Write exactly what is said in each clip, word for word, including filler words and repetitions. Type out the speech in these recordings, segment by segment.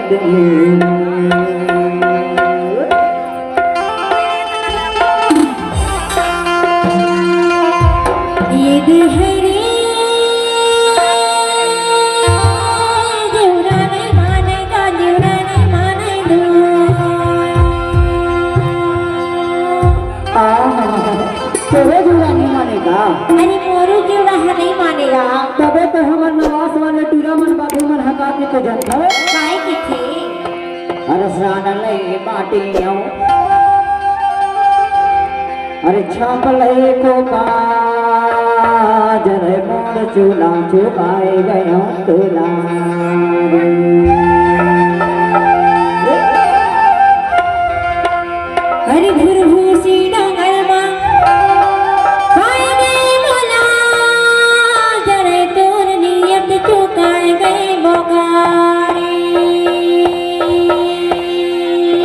ये दे हरे देवरा नहीं मानेगा, देवरा नहीं मानेगा। आहा, तोरो देवरा नहीं मानेगा? अरे मोरो देवरा ह नहीं मानेगा। तबे तो हमर नवास वाले टूरा मन बाबू मन हका के तो जनता। काय किथे? अरे सानले माटी आऊं। अरे छापले को काजर मोर चूल्हा चुकाए गयो तुला। अरे भुरभुसी डंगर मा पाए गए मोला, जरे तोर नियत चुकाए गए मोकारी।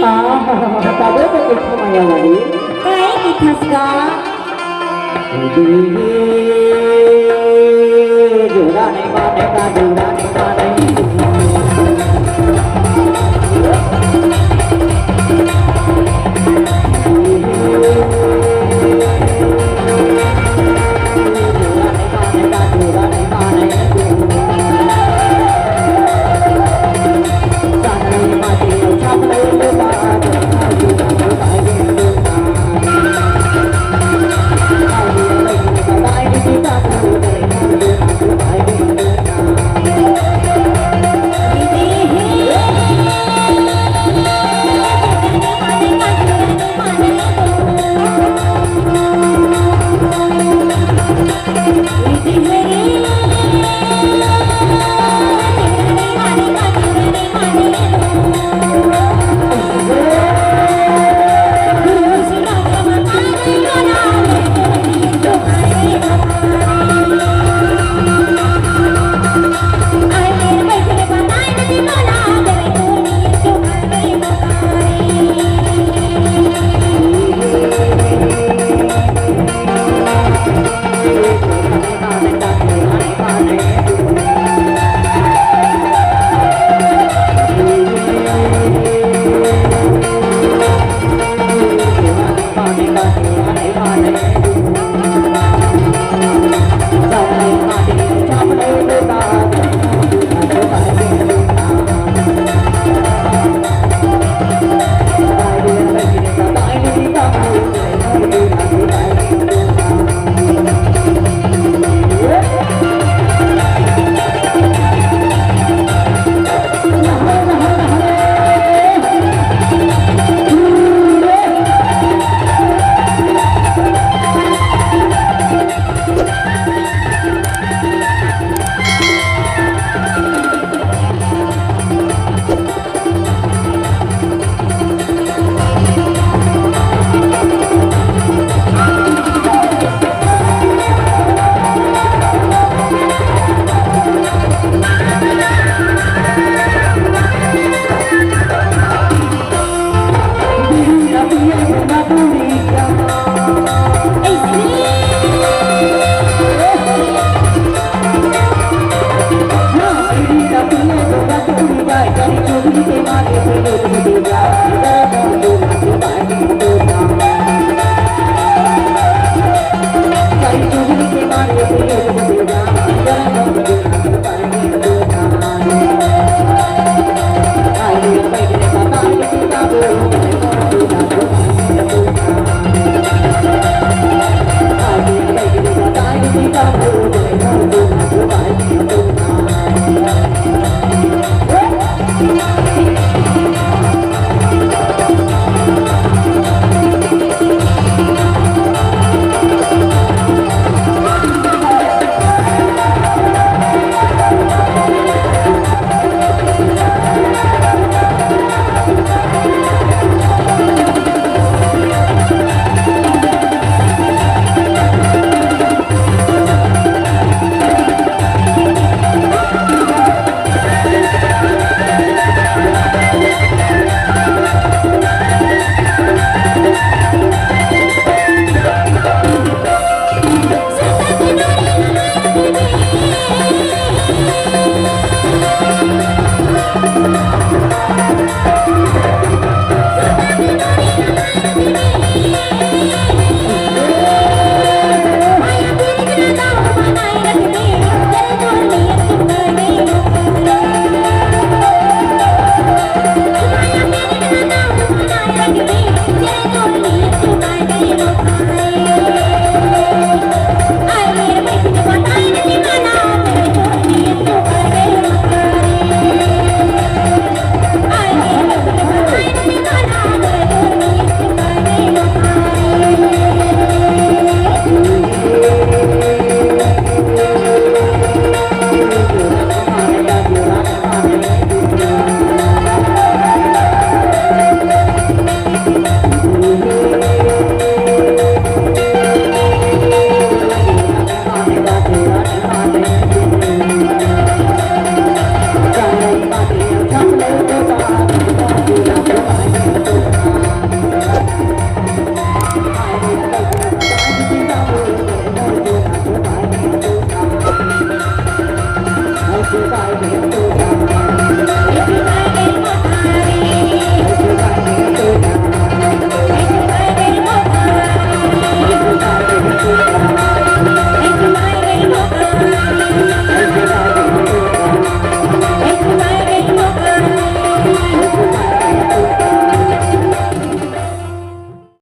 आहा, तबे तो कुछ मया वाली। काय की खसका? जोड़ा नहीं मानेगा, जोड़ा नहीं मानेगा।